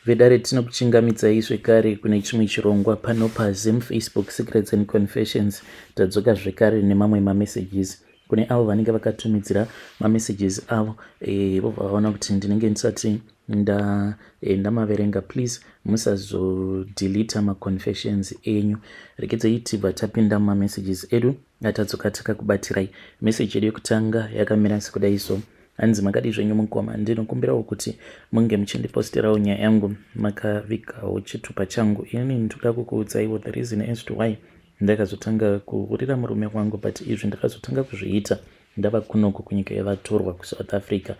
Vedare tinokuchingamidzai zvekare kune chimwe chirongwa pano paZim Facebook Secrets and Confessions. Tadzoka zvekare nemamwe mamessages kune avo vanenge vakatumidzira mamessages avo e, vobva vaona kuti ndinenge ndisati nda e, ndamaverenga. Please musazodelita maconfessions enyu. Regedzai tibva tapinda mumamessages edu atadzoka takakubatirai. Message yedu yekutanga yakamira sekudai so. Hanzi makadii zvenyu mukoma, ndinokumbirawo kuti munge muchindiposterawo nyaya yangu makavigawo chitupa changu. Inini ndoda kukuudzaiwo the reason as to why ndakazotanga kuhurira murume wangu, but izvi ndakazotanga kuzviita ndava kunoko kunyika yevatorwa kuSouth Africa.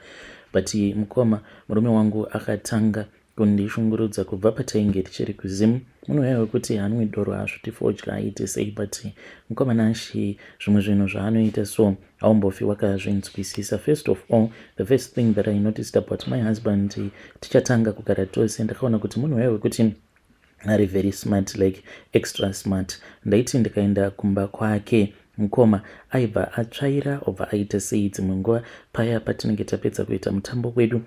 But mukoma, murume wangu akatanga kundishungurudza kubva patainge tichiri kuZim. Munhu uya wekuti haanwi doro, haasvuti fodya, aite sei, but mukoma Nashi, zvimwe zvinhu zvaanoita so haumbofi wakazvinzwisisa. First of all, the first thing that I noticed about my husband tichatanga kugara tose, ndakaona kuti munhu uya wekuti ari very smart, like extra smart. Ndaiti ndikaenda kumba kwake, mukoma, aibva atsvaira, obva aita sei. Dzimwe nguva paya patinenge tapedza kuita mutambo wedu,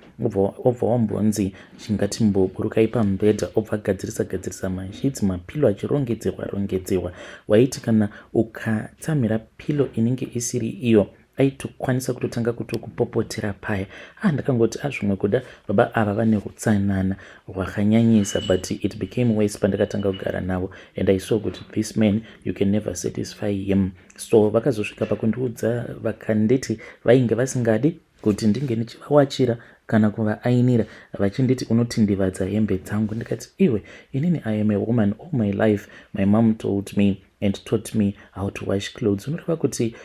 obva wambonzi chingatimboburukai pamubhedha, obva agadzirisa gadzirisa masheets, mapillow achirongedzerwa rongedzerwa. Waiti kana ukatsamhira pillow inenge isiri iyo, aitokwanisa kutotanga kutokupopotera paya. Ah, ndakangoti azvimwe kuda baba ava vane utsanana hwakanyanyisa. But it became worse pandakatanga kugara navo and I saw kuti this man, you can never satisfy him. So vakazosvika pakundiudza, vakanditi vainge vasingadi kuti ndinge ndichivawachira kana kuvaainira, vachinditi unotindivadza hembe dzangu. Ndikati, "Iwe, inini I am a woman. All my life my mom told me and taught me how to wash clothes." Unoreva kuti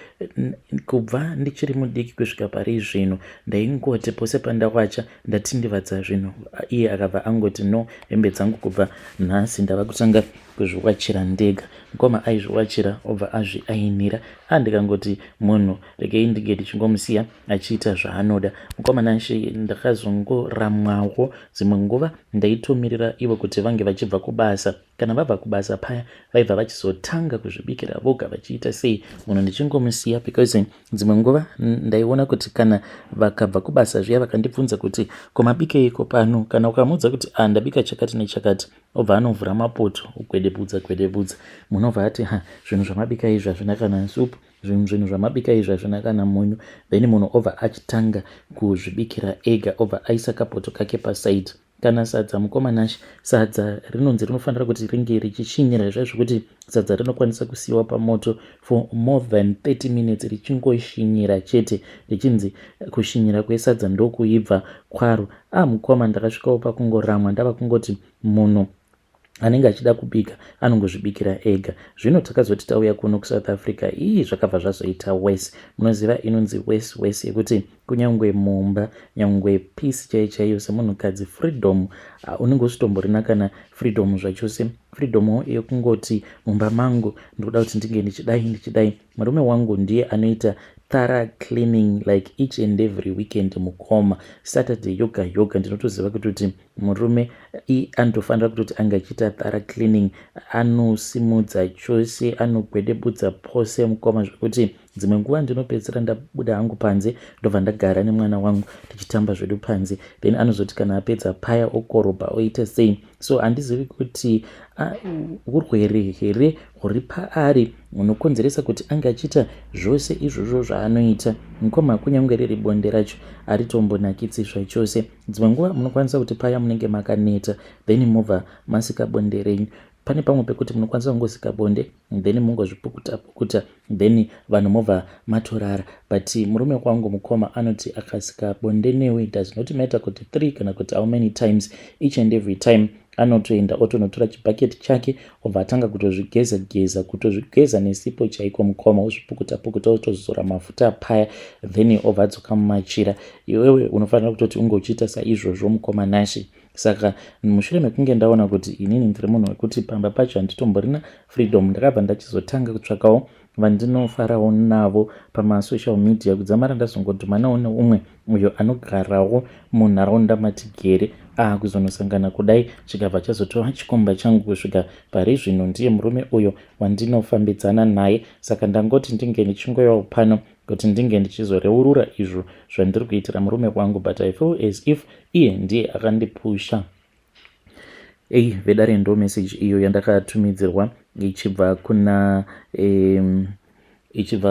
kubva ndichiri mudiki kusvika pari zvino, ndaingoti pose pandawacha ndatindivadza zvinhu. Iye akabva angoti, "No, hembe dzangu kubva nhasi ndava kutanga kuzviwachira ndega." Mukoma aizviwachira, obva azviainira. Andikangoti munhu regei ndinge ndichingomusiya achiita zvaanoda. Mukoma Nashe, ndakazongoramwawo. Dzimwe nguva ndaitomirira ivo kuti vange vachibva kubasa. Kana vabva kubasa paya, vaibva vachizotanga kuzvibikira voga, vachiita sei, munhu ndichingomusiya, because dzimwe nguva ndaiona kuti kana vakabva kubasa zviya, vakandibvunza kuti, "Komabikeiko pano?" Kana ukamuudza kuti, "A, ndabika chakati nechakati," obva anovhura mapoto, ogwedebudza gwedebudza. Munobva ati, "Ha, zvinhu zvamabika izvi hazvina kana supu, zvinhu zvamabika izvi hazvina kana munyu." Then munhu obva achitanga kuzvibikira ega, obva aisa kapoto kake paside. Kana sadza, mukoma Nashe, sadza rinonzi rinofanira kuti ringe richishinyira zviya zvekuti sadza rinokwanisa kusiyiwa pamoto for more than 30 minutes richingoshinyira chete, richinzi kushinyira kwesadza ndokuibva kwaro. A, mukoma, ndakasvikawo pakungoramwa, ndava kungoti munhu anenge achida kubika anongozvibikira ega. Zvino takazoti tauya kuno kuSouth Africa, ii, zvakabva zvazoita worse. Munoziva inonzi worse worse yekuti kunyange mumba, nyangwe peace chaiyo chaiyo, semunhukadzi, freedom unenge usitomborina kana freedom zvachose. Freedom yekungoti mumba mangu ndikuda kuti ndinge ndichidai ndichidai. Murume wangu ndiye anoita thorough cleaning like each and every weekend. Mukoma, Saturday yoga yoga ndinotoziva kutoti murume anotofanira kutoti ange achiita thorough cleaning. Anosimudza chose, anogwedebudza pose, mukoma, zvekuti dzimwe nguva ndinopedzisira ndabuda hangu panze, ndobva ndagara nemwana wangu tichitamba zvedu panze. Then anozoti kana apedza paya, okorobha, oita sei. So handizivi kuti urwere here huri paari hunokonzeresa kuti ange achiita zvose izvozvo zvaanoita. Mukoma, kunyange riri bonde racho haritombonakidzi zvachose. Dzimwe nguva munokwanisa kuti paya munenge makaneta, then mobva masika bonde renyu. Pane pamwe pekuti munokwanisa kungosika bonde, then mungozvipukuta pukuta, then vanhu mobva matorara. But murume wangu, mukoma, anoti akasika bonde newe, does not matter kuti three kana kuti how many times, each and every time anotoenda otonotora chibhaketi chake, obva atanga kutozvigeza geza, kutozvigeza nesipo chaiko, mukoma, ozvipukuta pukuta, otozora mafuta paya, then obva adzoka mumachira. Iwewe unofanira kutoti unge uchiita saizvozvo, mukoma Nashe. Saka mushure mekunge ndaona kuti inini ndiri munhu wekuti pamba pacho handitomborina freedom, ndakabva ndachizotanga kutsvakawo vandinofarawo navo pamasocial media, kudzamara ndazongodhumanawo neumwe uyo anogarawo munharaunda matigere. Akuzonosangana kudai, chikabva chazotova chikomba changu kusvika pari zvino. Ndiye murume uyo wandinofambidzana naye. Saka ndangoti ndinge ndichingoyawo pano kuti ndinge ndichizoreurura izvo zvandiri kuitira murume wangu, but I feel as if iye ndiye akandipusha. Ei vedare, ndo message iyo yandakatumidzirwa ichibva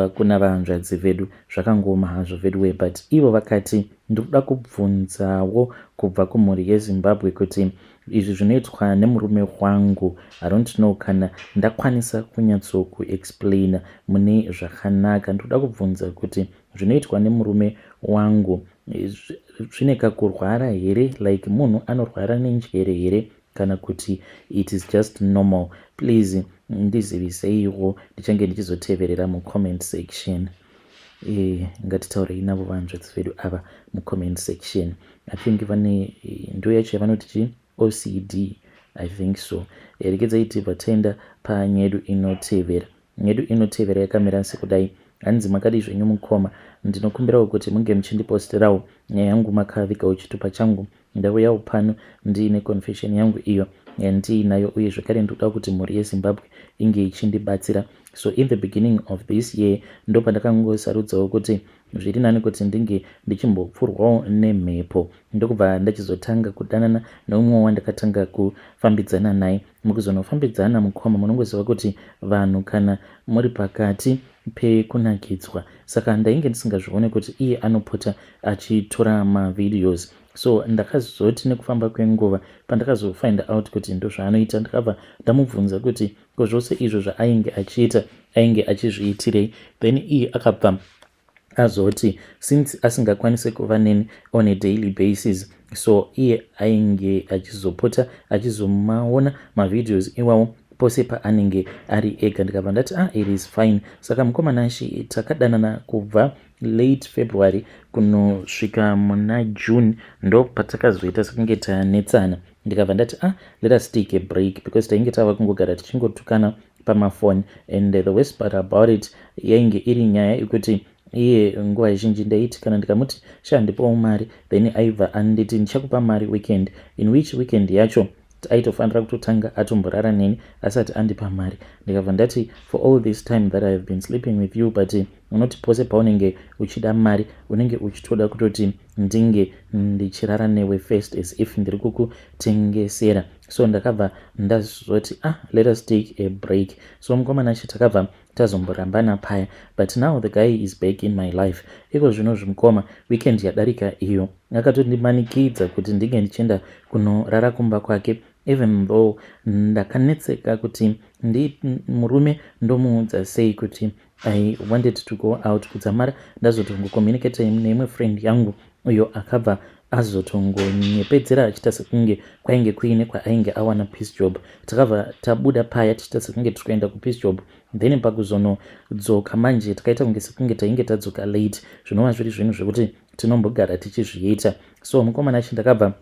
kuna vahanzvadzi vedu. Zvakangoma hazvo veduwe, but ivo vakati ndinoda kubvunzawo kubva kumhuri yeZimbabwe kuti izvi zvinoitwa nemurume wangu, I don't know kana ndakwanisa kunyatsokuexplaina mune zvakanaka. Ndinoda kubvunza kuti zvinoitwa nemurume wangu zvine kakurwara here, like munhu anorwara nenjere here, kana kuti it is just normal? Please ndiziviseiwo, ndichange ndichizoteverera mucomment section. Ngatitaurei navo vanzvadzi vedu ava mucomment section. I think vane ndo yacho yavanoti chi OCD, I think so. Regedzai tibva taenda panyedu inotevera. Nyedu inotevera yakamira sekudai. Hanzi, "Makadi zvenyu mukoma? Ndinokumbirawo kuti munge muchindiposterawo nyaya yangu makavigawo chitupa changu. Ndauyawo pano ndiine confession yangu iyo yandiinayo, uye zvakare ndinoda kuti mhuri yeZimbabwe inge ichindibatsira. So in the beginning of this year ndo pandakangosarudzawo kuti zviri nani kuti ndinge ndichimbopfurwawo nemhepo, ndokubva ndachizotanga kudanana neumwe wandakatanga kufambidzana naye. Mukuzonofambidzana, mukoma, munongoziva kuti vanhu kana muri pakati pekunakidzwa, saka ndainge ndisingazvione kuti iye anopota achitora mavideos. So ndakazoti nekufamba kwenguva, pandakazofind out kuti ndozvaanoita, ndakabva ndamubvunza kuti ko zvose izvo zvaainge achiita ainge achizviitirei. Then iye akabva azoti since asingakwanisi kuva neni on a daily basis, so iye ainge achizopota achizomaona mavideos iwawo pose paanenge ari ega. Ndikabva ndati, 'Ah, it is fine.' Saka mukomanashi, takadanana kubva late February kunosvika muna June, ndo patakazoita sekunge tanetsana. Ndikabva ndati, 'Ah, let us take a break,' because tainge tava kungogara tichingotukana pamafoni. And the worst part about it, yainge iri nyaya yekuti iye nguva zhinji ndaiti kana ndikamuti, 'Sha, ndipowo mari,' then aibva anditi, 'Ndichakupa mari weekend,' in which weekend yacho aitofanira kutotanga atomborara neni asati andipa mari. Ndikabva ndati, 'For all this time that I have been sleeping with you, but unoti pose paunenge uchida mari unenge uchitoda kutoti ndinge ndichirara newe first, as if ndiri kukutengesera.' So ndakabva ndazoti, 'Ah, let us take a break.' So mukomana achi takabva tazomborambana paya, but now the guy is back in my life iko zvino. Zvimukoma, weekend yadarika iyo akatondimanikidza kuti ndinge ndichienda kunorara kumba kwake, even though ndakanetseka kuti ndi murume ndomuudza sei kuti I wanted to go out. Kudzamara ndazotongokommunicata neimwe friend yangu, uyo akabva azotongonyepedzera achiita sekunge kwainge kuine kwaainge awana piece job. Takabva tabuda paya tichiita sekunge tiri kuenda kupiece job, then pakuzonodzoka manje takaita kunge sekunge tainge tadzoka late, zvinova zviri zvinhu zvekuti tinombogara tichizviita. So mukomana achi ndakabva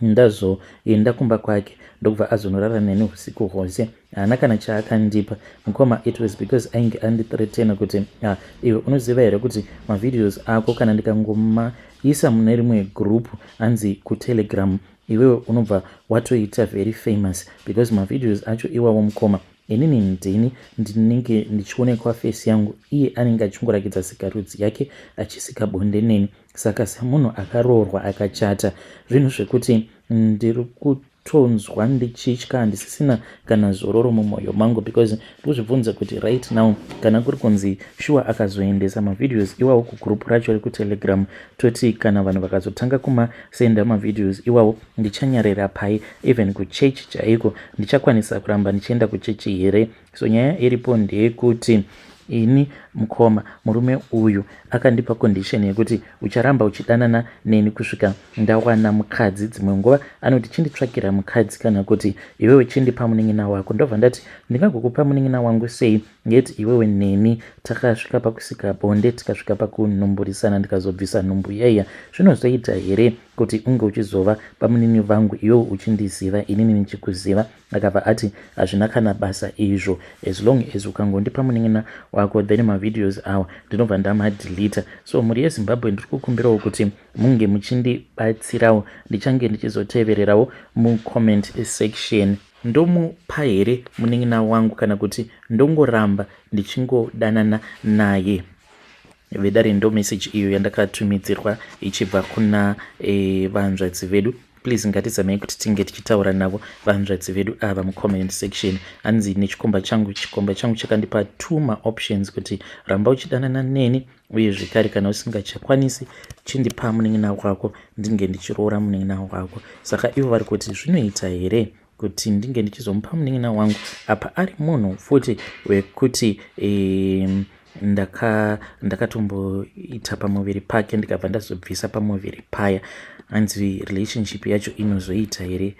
ndazoenda kumba kwake, ndokubva azonorara neni usiku hwose. Haana kana chaakandipa, mukoma. It was because ainge andithreatena kuti, 'Ah, iwe unoziva here kuti mavideos ako kana ndikangomaisa mune rimwe group, anzi kuTelegram, iwewe unobva watoita very famous, because mavideos acho iwawo, mukoma, inini ndini ndinenge ndichionekwa face yangu, iye anenge achingorakidza sikarudzi yake achisika bonde neni. Saka semunhu akaroorwa akachata, zvinhu zvekuti ndiri kutonzwa ndichitya, handisisina kana zororo mumwoyo mangu, because ndikuzvibvunza kuti right now kana kuri kunzi sure akazoendesa mavideos iwawo kugroup racho rekuTelegram, toti kana vanhu vakazotanga kumasenda mavideos iwawo, ndichanyarira pai? Even kuchechi chaiko, ndichakwanisa kuramba ndichienda kuchechi here? So nyaya iripo ndeyekuti ini, mukoma, murume uyu akandipa condition yekuti ucharamba uchidanana neni kusvika ndawana mukadzi. Dzimwe nguva anoti chinditsvakira mukadzi, kana kuti iwewe chindipa munin'ina wako. Ndobva ndati, ndingagokupa munin'ina wangu sei, yet iwewe neni takasvika pakusika bonde, tikasvika pakunhumburisana, ndikazobvisa nhumbu yaiya? Zvinozoita here kuti unge uchizova pamunini vangu, iwewe uchindiziva, inini ndichikuziva?' Akabva ati, 'Hazvina kana basa izvo, as long as ukangondipa munin'ina wako, then mavideos awa ndinobva ndamadeleta.' So mhuri yeZimbabwe, ndiri kukumbirawo kuti munge muchindibatsirawo. Ndichange ndichizotevererawo mucomment section. Ndomupa here munin'ina wangu, kana kuti ndongoramba ndichingodanana naye?" Vedare, ndo message iyo yandakatumidzirwa ichibva kuna vanzvadzi vedu. Please ngatizamei kuti tinge tichitaura navo vahanzvadzi vedu ava mucomment section. Hanzi nechikomba changu, chikomba changu chakandipa two maoptions kuti ramba uchidanana neni, uye zvekare kana usingachakwanisi chindipa munin'ina wako ndinge ndichiroora munin'ina wako. Saka ivo vari kuti zvinoita here kuti ndinge ndichizomupa munin'ina wangu apa ari munhu futi wekuti ndakatomboita pamuviri pake ndikabva ndazobvisa pamuviri paya. Hanzi relationship yacho inozoita here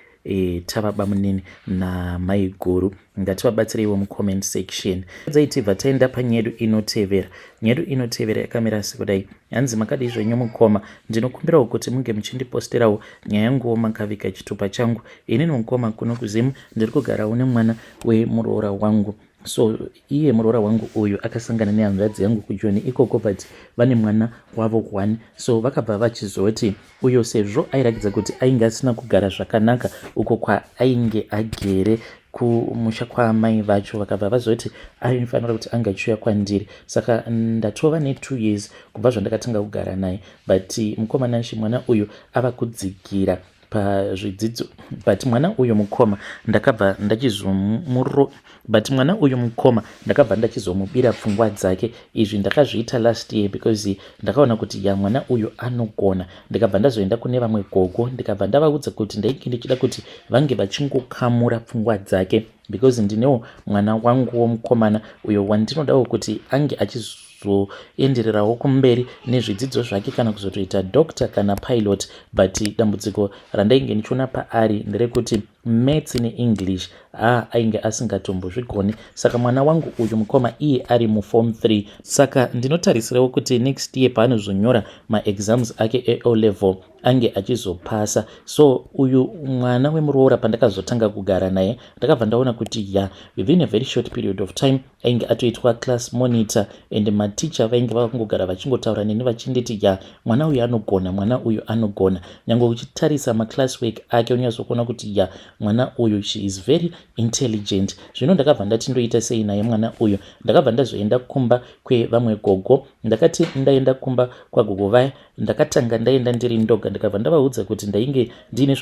tava bamunini namaiguru? Ngativabatsireiwo mucomment section. Dzaitibva taenda panyedu inotevera. Nyedu inotevera yakamira sekudai. Hanzi makadii zvenyu mukoma? Ndinokumbirawo kuti munge muchindiposterawo nyaya yanguwo makaviga chitupa changu. Inini mukoma kuno kuZimu ndiri kugarawo nemwana wemuroora wangu. So iye muroora wangu uyu akasangana nehanzvadzi yangu kuJoni ikoko, but vane mwana wavo one. So vakabva vachizoti uyo sezvo airatidza kuti ainge asina kugara zvakanaka uko kwaainge agere kumusha kwaamai vacho, vakabva vazoti aifanira kuti ange achiuya kwandiri. Saka ndatova ne2 years kubva zvandakatanga kugara naye, but mukoma Nashi, mwana uyu ava kudzikira pazvidzidzo. But mwana uyu mukoma ndakabva ndachizomuro but mwana uyu mukoma ndakabva ndachizomubira pfungwa dzake. Izvi ndakazviita last year because ndakaona kuti ya, mwana uyu anogona. Ndikabva ndazoenda kune vamwe gogo, ndikabva ndavaudza kuti ndainge ndichida kuti vange vachingokamura pfungwa dzake because ndinewo mwana wangu womukomana uyo wandinodawo kuti ange achizoendererawo kumberi nezvidzidzo zvake, kana kuzotoita doctor kana pilot. But dambudziko randainge ndichiona paari nderekuti maths neEnglish ha, ainge asingatombozvigoni. Saka mwana wangu uyu mukoma iye ari muform 3, saka ndinotarisirawo kuti next year paanozonyora maexams ake eO level ange achizopasa. So uyu mwana wemuroora pandakazotanga kugara naye, ndakabva ndaona kuti ya, within a very short period of time ainge atoitwa class monitor, and maticha vainge vakangogara vachingotaura neni vachinditi ya, mwana uyu anogona, mwana uyu anogona. Nyange uchitarisa maclass work ake unyatsokuona kuti ya, mwana uyu, she is very intelligent. Zvino ndakabva ndati ndoita sei naye mwana uyu? Ndakabva ndazoenda kumba kwevamwe gogo. Ndakati ndaenda kumba kwagogo vaya, ndakatanga ndaenda ndiri ndoga. Ndikabva ndavaudza kuti ndainge ndiine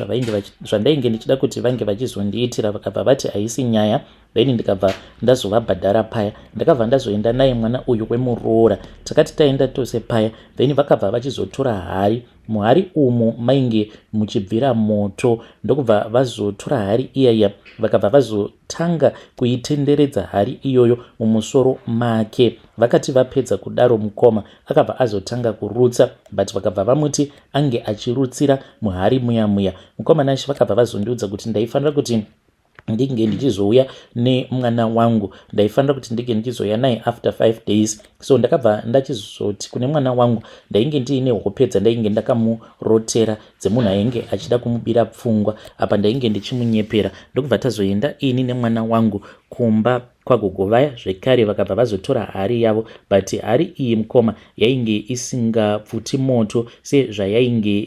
zvandainge ndichida kuti vange vachizondiitira. Vakabva vati haisi nyaya. Then ndikabva ndazovabhadhara paya. Ndakabva ndazoenda naye mwana uyu wemuroora. Takati taenda tose paya, then vakabva vachizotora hari. Muhari umu mainge muchibvira moto. Ndokubva vazotora hari iyaiya, vakabva vazotanga kuitenderedza hari iyoyo mumusoro make. Vakati vapedza kudaro, mukoma akabva azotanga kurutsa, but vakabva vamuti ange achirutsira muhari muya muya. Mukoma Nashi, vakabva vazondiudza kuti ndaifanira kuti ndinge ndichizouya nemwana wangu, ndaifanira kuti ndinge ndichizouya naye after 5 days. So ndakabva ndachizoti kune mwana wangu, ndainge ndiine hope dzandainge ndakamurotera dzemunhu ainge achida kumubira pfungwa. Apa ndainge ndichimunyepera. Ndokubva tazoenda ini nemwana wangu kumba kwagogo vaya zvekare. Vakabva vazotora hari yavo, but hari iyi mukoma yainge isingapfuti moto sezvayainge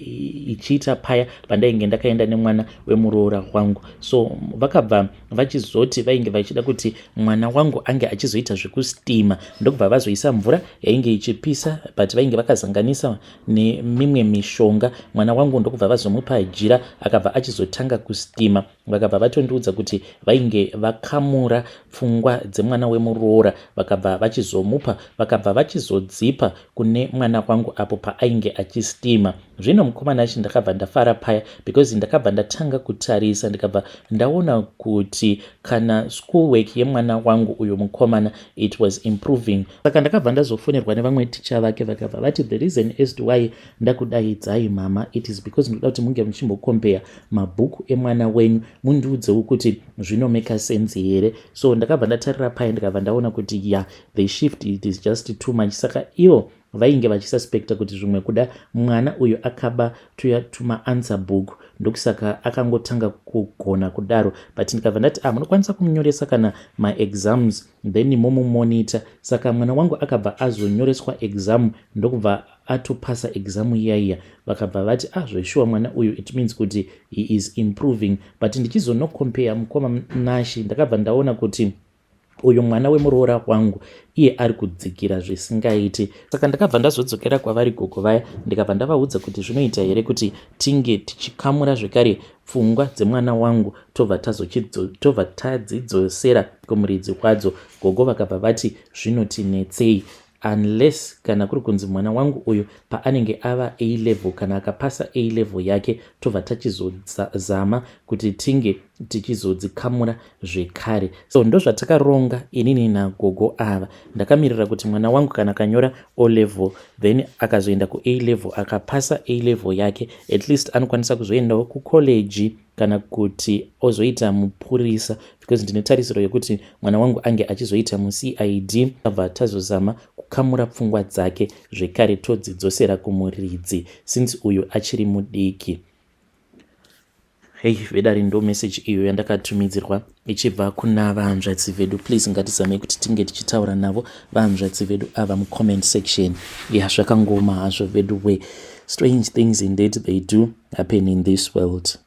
ichiita paya pandainge ndakaenda nemwana wemuroora wangu. So vakabva vachizoti vainge vachida kuti mwana wangu ange achizoita zvekustima. Ndokubva vazoisa mvura yainge ichipisa, but vainge vakazanganisa nemimwe mishonga. Mwana wangu ndokubva vazomupa jira, akabva achizotanga kustima. Vakabva vatondiudza kuti vainge vakamura pfungwa dzemwana wemuroora, vakabva vachizomupa, vakabva vachizodzipa kune mwana wangu apo paainge achistima. Zvino mukomana achi ndakabva ndafara paya because ndakabva ndatanga kutarisa, ndikabva ndaona kuti kana school work yemwana wangu uyu mukomana, it was improving. Saka ndakabva ndazofonerwa nevamwe ticha vake. Vakabva vati the reason as to why ndakudaidzai mama, it is because ndoda kuti munge muchimbokompeya mabhuku emwana wenyu, mundiudzewo kuti zvinomeka sense here. So ndakabva ndatarira paya, ndikabva ndaona kuti ya, the shift, it is just too much. Saka ivo vainge vachisuspecta kuti zvimwe kuda mwana uyu akaba tuya tumaanswer book, ndokusaka akangotanga kugona kudaro. But ndikabva ndati, ah, munokwanisa kumunyoresa kana maexams, then momumonita. Saka mwana wangu akabva azonyoreswa exam, ndokubva atopasa exam iyaiya. Vakabva vati, ah, zveshuwa mwana uyu, it means kuti he is improving. But ndichizonokompeya, mukoma Nashi, ndakabva ndaona kuti Uyu mwana wemuroora wangu iye ari kudzikira zvisingaiti. Saka ndakabva ndazodzokera kwavari gogo vaya, ndikabva ndavaudza kuti zvinoita here kuti tinge tichikamura zvekare pfungwa dzemwana wangu, tobva tadzidzosera kumuridzi wadzo. Gogo vakabva vati zvinotinetsei, unless kana kuri kunzi mwana wangu uyu paanenge ava A level, kana akapasa A level yake, tobva tachizozama kuti tinge tichizodzikamura zvekare. So ndozvatakaronga inini nagogo ava. Ndakamirira kuti mwana wangu kana akanyora O level, then akazoenda kuA level, akapasa A level yake, at least anokwanisa kuzoendawo kucollege kana kuti ozoita mupurisa, because ndine tarisiro yekuti mwana wangu ange achizoita muCID. Abva tazozama kukamura pfungwa dzake zvekare, todzidzosera kumuridzi, since uyu achiri mudiki. Hei vedare, ndo message iyo yandakatumidzirwa ichibva kuna vahanzvadzi vedu. Please, ngatizamei kuti tinge tichitaura navo vahanzvadzi vedu ava mucomment section. Ya, zvakangoma hazvo vedu we. Strange things indeed, they do happen in this world.